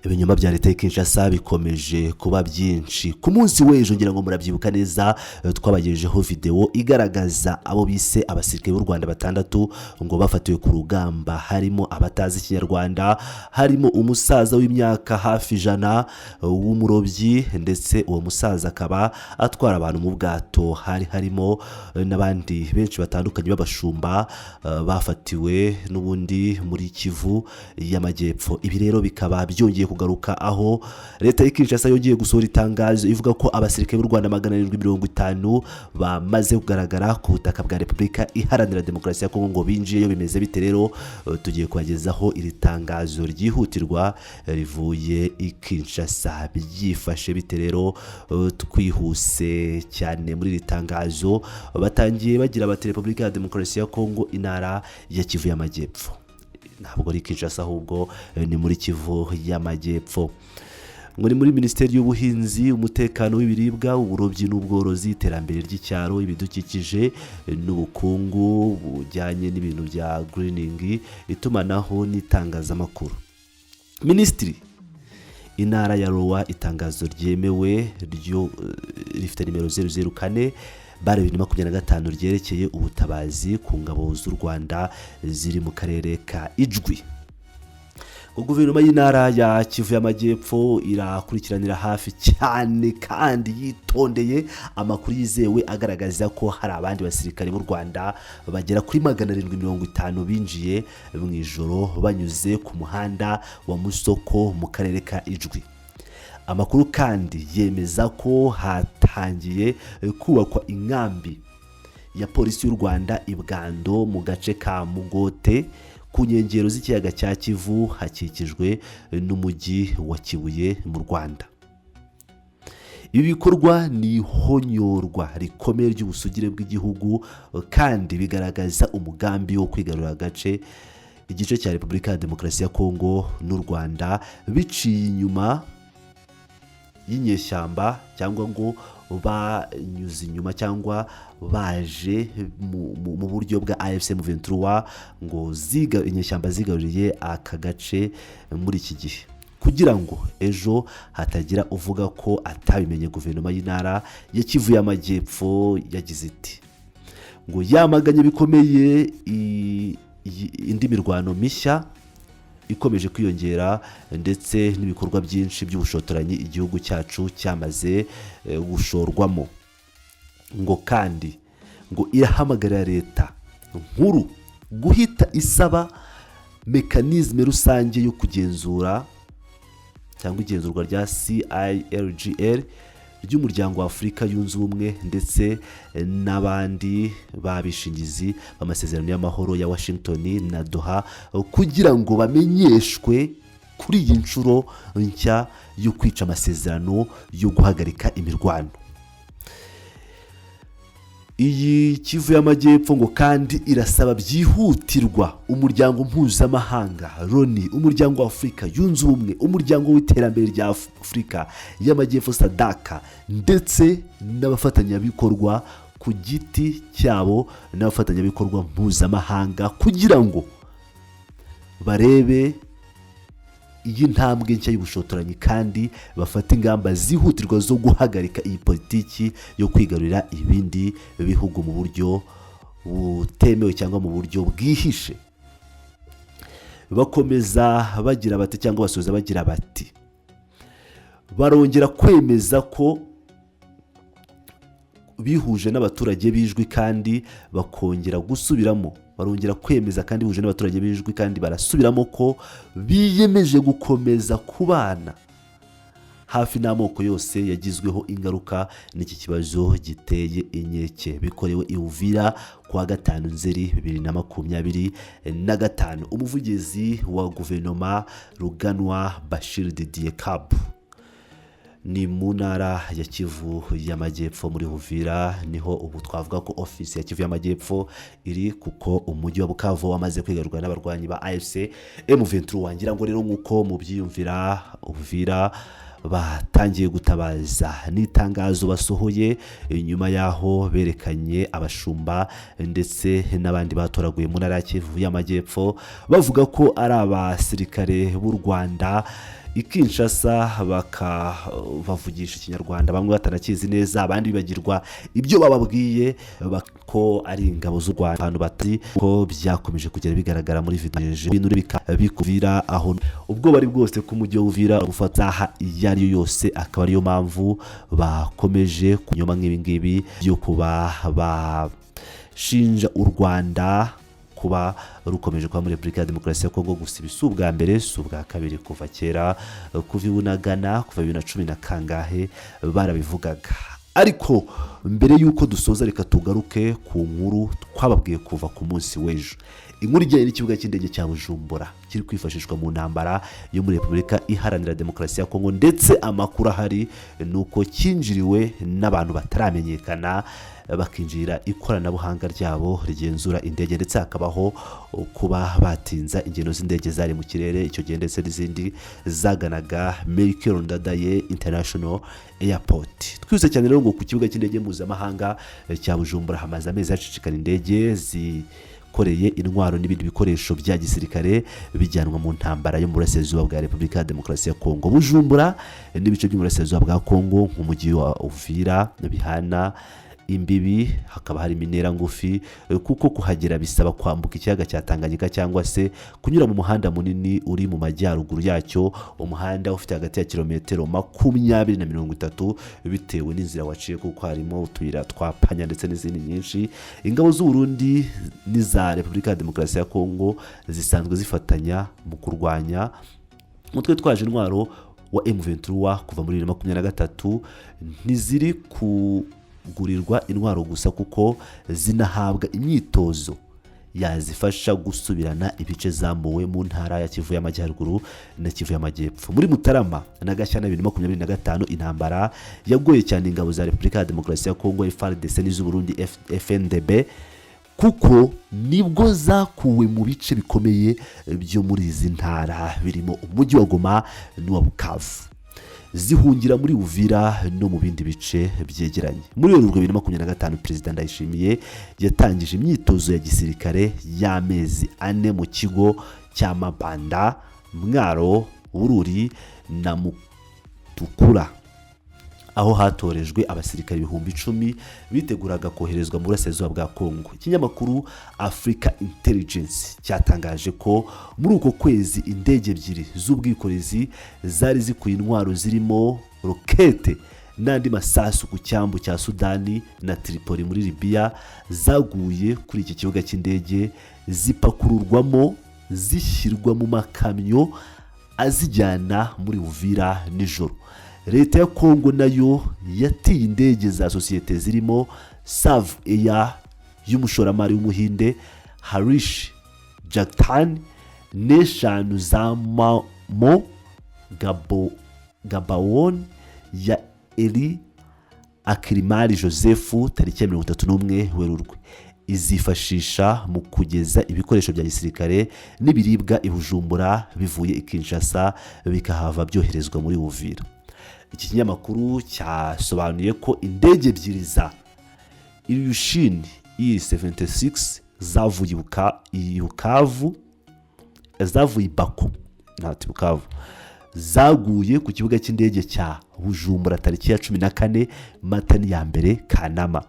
Ibinyoma bya leta ya Kinshasa bikomeje kuba byinshi. Ku munsi w'ejo, ngira ngo murabyibuka neza, twabagejejeho videwo igaragaza abo bise abasirikare b'u Rwanda batandatu ngo bafatiwe ku rugamba, harimo abatazi Ikinyarwanda, harimo umusaza w'imyaka hafi 100 w'umurobyi, ndetse uwo musaza akaba atwara abantu mu bwato. Hari harimo n'abandi benshi batandukanye b'abashumba bafatiwe n'ubundi muri Kivu y'Amajyepfo. Ibi rero bikaba byongeye kugaruka aho leta y'i Kinshasa yongeye gusohora itangazo ivuga ko abasirikare b'u Rwanda 750 bamaze kugaragara ku butaka bwa Repubulika Iharanira Demokarasi ya Kongo, ngo binjiyeyo. Bimeze bite rero? Tugiye kubagezaho iri tangazo ryihutirwa rivuye i Kinshasa. Byifashe bite rero? Twihuse cyane, muri iri tangazo batangiye bagira bati: "Repubulika ya Demokarasi ya Kongo, intara ya Kivu y'Amajyepfo." Ntabwo ari Kinshasa, ahubwo ni muri Kivu y'Amajyepfo. Ngo ni muri Minisiteri y'Ubuhinzi, Umutekano w'Ibiribwa, Uburobyi n'Ubworozi, Iterambere ry'Icyaro, Ibidukikije n'Ubukungu bujyanye n'ibintu bya greening, Itumanaho n'Itangazamakuru. Minisitiri, intara ya Rowa. Itangazo ryemewe ryo rifite nimero 004/2025 ryerekeye ubutabazi ku ngabo z'u Rwanda ziri mu karere ka Ijwi. Guverinoma y'intara ya Kivu y'Amajyepfo irakurikiranira hafi cyane kandi yitondeye amakuru yizewe agaragaza ko hari abandi basirikare b'u Rwanda bagera kuri 750 binjiye mu ijoro banyuze ku muhanda wa Musoko mu karere ka Ijwi. Amakuru kandi yemeza ko hatangiye kubakwa inkambi ya polisi y'u Rwanda i Bwando mu gace ka Mugote ku nkengero z'ikiyaga cya Kivu, hakikijwe n'umujyi wa Kibuye mu Rwanda. Ibi bikorwa ni ihonyorwa rikomeye ry'ubusugire bw'igihugu kandi bigaragaza umugambi wo kwigarurira agace, igice cya Repubulika ya Demokarasi ya Kongo n'u Rwanda biciye inyuma y'inyeshyamba, cyangwa ngo banyuze inyuma cyangwa baje mu buryo bwa AFC M23, ngo ziga inyeshyamba zigaruriye aka gace muri iki gihe. Kugira ngo ejo hatagira uvuga ko atabimenye, guverinoma y'intara ya Kivu y'Amajyepfo yagize iti ngo yamaganye bikomeye indi mirwano mishya ikomeje kwiyongera ndetse n'ibikorwa byinshi by'ubushotoranyi igihugu cyacu cyamaze gushorwamo. Ngo kandi ngo irahamagarira leta nkuru guhita isaba mécanisme rusange yo kugenzura cyangwa igenzurwa rya CIRGL ry'Umuryango wa Afurika Yunze Ubumwe ndetse n'abandi babishingizi b'amasezerano y'amahoro ya Washington na Doha, kugira ngo bamenyeshwe kuri iyi nshuro nshya yo kwica amasezerano yo guhagarika imirwano. Iyi Kivu y'Amajyepfo ngo kandi irasaba byihutirwa umuryango mpuzamahanga Loni, Umuryango wa Afurika Yunze Ubumwe, Umuryango w'Iterambere rya Afurika y'Amajyepfo SADC, ndetse n'abafatanyabikorwa ku giti cyabo n'abafatanyabikorwa mpuzamahanga, kugira ngo barebe iyi ntambwe nshya y'ubushotoranyi kandi bafate ingamba zihutirwa zo guhagarika iyi politiki yo kwigarurira ibindi bihugu mu buryo butemewe cyangwa mu buryo bwihishe. Bakomeza bagira bati, cyangwa basoza bagira bati: barongera kwemeza ko bihuje n'abaturage b'Ijwi, kandi bakongera gusubiramo, barongera kwemeza kandi bihuje n'abaturage b'Ijwi, kandi barasubiramo ko biyemeje gukomeza kubana hafi n'amoko yose yagizweho ingaruka n'iki kibazo giteye inkeke. Bikorewe i Uvira kuwa 5 Nzeri 2025. Umuvugizi wa guverinoma, Ruganwa Bashir Didier Kabu. Ni mu ntara ya Kivu y'Amajyepfo, muri Uvira niho ubu twavuga ko ofisi ya Kivu y'Amajyepfo iri, kuko umujyi wa Bukavu wamaze kwigarurwa n'abarwanyi ba AFC M23. Wangira ngo rero nk'uko mubyiyumvira, Uvira batangiye gutabaza n'itangazo basohoye nyuma y'aho berekanye abashumba ndetse n'abandi batoraguye mu ntara ya Kivu y'Amajyepfo, bavuga ko ari abasirikare b'u Rwanda. I Kinshasa bakabavugisha Ikinyarwanda, bamwe batanakizi neza, abandi bibagirwa ibyo bababwiye ko ari ingabo z'u Rwanda. Abantu bati ko byakomeje kugera bigaragara muri video ibintu bikuvira aho ubwoba ari bwose ko umujyi wa Uvira gufata iyo ari yo yose, akaba ariyo mpamvu bakomeje kunyoma nk'ibi ngibi byo kuba bashinja u Rwanda kuba rukomeje kuba muri Repubulika ya Demokarasi ya Kongo. Gusa ibi si ubwa mbere, si ubwa kabiri, kuva kera, kuva i Bunagana, kuva 2010 na kangahe barabivugaga. Ariko mbere y'uko dusoza, reka tugaruke ku nkuru twababwiye kuva ku munsi w'ejo, inkuru ijyanye n'ikibuga cy'indege cya Bujumbura kiri kwifashishwa mu ntambara yo muri Repubulika Iharanira Demokarasi ya Kongo. Ndetse amakuru ahari ni uko cyinjiriwe n'abantu bataramenyekana, bakinjirira ikoranabuhanga ryabo rigenzura indege, ndetse hakabaho kuba batinza ingendo z'indege zari mu kirere icyo gihe, ndetse n'izindi zaganaga Melchior Ndadaye International Airport. Twihuse cyane rero, ngo ku kibuga cy'indege mpuzamahanga cya Bujumbura hamaze amezi hacicikana indege zikoreye intwaro n'ibindi bikoresho bya gisirikare bijyanwa mu ntambara yo mu burasirazuba bwa Repubulika ya Demokarasi ya Kongo. Bujumbura n'ibice by'uburasirazuba bwa Kongo nk'umujyi wa Uvira bihana imbibi, hakaba harimo intera ngufi, kuko kuhagera bisaba kwambuka ikiyaga cya Tanganyika cyangwa se kunyura mu muhanda munini uri mu majyaruguru yacyo, umuhanda ufite hagati ya kilometero 20 na 30 bitewe n'inzira waciye, kuko harimo utuyira twa panya ndetse n'izindi nyinshi. Ingabo z'u Burundi n'iza Repubulika ya Demokarasi ya Kongo zisanzwe zifatanya mu kurwanya umutwe twaje intwaro wa M23 kuva muri 2023. Ntiziri kugurirwa intwaro gusa, kuko zinahabwa imyitozo yazifasha gusubirana ibice zambuwe mu ntara ya Kivu y'Amajyaruguru na Kivu y'Amajyepfo. Muri Mutarama na Gashyantare 2025, intambara yagoye cyane ingabo za Repubulika ya Demokarasi ya Kongo FARDC n'iz'Uburundi FNDB, kuko nibwo zakuwe mu bice bikomeye byo muri izi ntara birimo umujyi wa Goma n'uwa Bukavu, zihungira muri Uvira no mu bindi bice byegeranye. Muri Werurwe 2025, Perezida Ndayishimiye yatangije imyitozo ya gisirikare y'amezi 4 mu kigo cya Mabanda, Mwaro, Bururi na Mutukura, aho hatorejwe abasirikare 10,000 biteguraga koherezwa mu burasirazuba bwa Kongo. Ikinyamakuru Africa Intelligence cyatangaje ko muri uko kwezi indege ebyiri z'ubwikorezi zari zikuye intwaro zirimo rokete n'andi masasu ku cyambu cya Sudani na Tripoli muri Libiya zaguye kuri iki kibuga cy'indege, zipakururwamo, zishyirwa mu makamyo azijyana muri Uvira nijoro. Leta ya Kongo nayo yatiye indege za sosiyete zirimo Sav Air y'umushoramari w'Umuhinde Harish Jagtani n'eshanu za Mo Gabawon ya Eri Akirimari Joseph. Tariki ya 31 Werurwe izifashisha mu kugeza ibikoresho bya gisirikare n'ibiribwa i Bujumbura bivuye i Kinshasa, bikahava byoherezwa muri Uvira. Iki kinyamakuru cyasobanuye ko indege ebyiri za Ilyushin Il-76 zavuye i Bukavu, zavuye i Baku, nta Bukavu, zaguye ku kibuga cy'indege cya Bujumbura tariki ya 14 Mata n'iya mbere Kanama.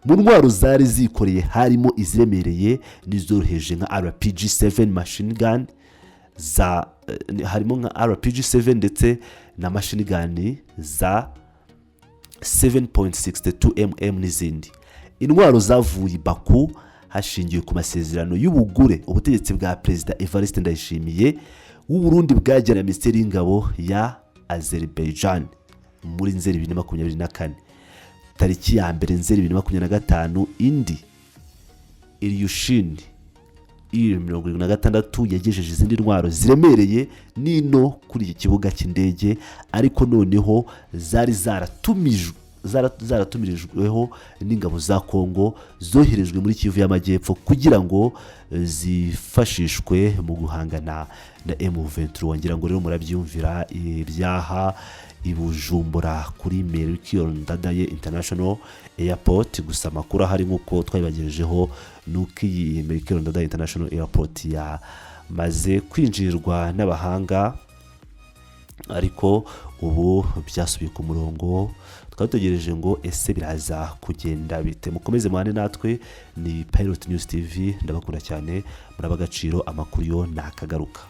Mu ntwaro zari zikoreye harimo iziremereye n'izoroheje nka RPG 7 machine gun za harimo nka RPG 7 ndetse na machine gun za 7.62 mm n'izindi. Intwaro zavuye i Baku hashingiwe ku masezerano y'ubugure ubutegetsi bwa Perezida Evariste Ndayishimiye w'Uburundi bwagiranye na Minisiteri y'Ingabo ya Azerbaijan muri Nzeri 2024. Tariki ya mbere Nzeri 2025, indi Ilyushin Il 76 yagejeje izindi ntwaro ziremereye n'ino kuri iki kibuga cy'indege, ariko noneho zari zaratumijwe zaratumirijweho n'ingabo za Kongo zoherejwe muri Kivu y'Amajyepfo kugira ngo zifashishwe mu guhangana na M23. Ngira ngo rero murabyumvira ibyaha i Bujumbura kuri Melchior Ndadaye International Airport. Gusa amakuru ahari nk'uko twabibagejejeho ni uko iyi Melchior Ndadaye International Airport yamaze kwinjirirwa n'abahanga. Ariko ubu byasubiye ku murongo, tukaba dutegereje ngo ese biraza kugenda bite? Mukomeze muhane natwe, ni Pilot News TV. Ndabakunda cyane, muraba agaciro. Amakuru yo nakagaruka.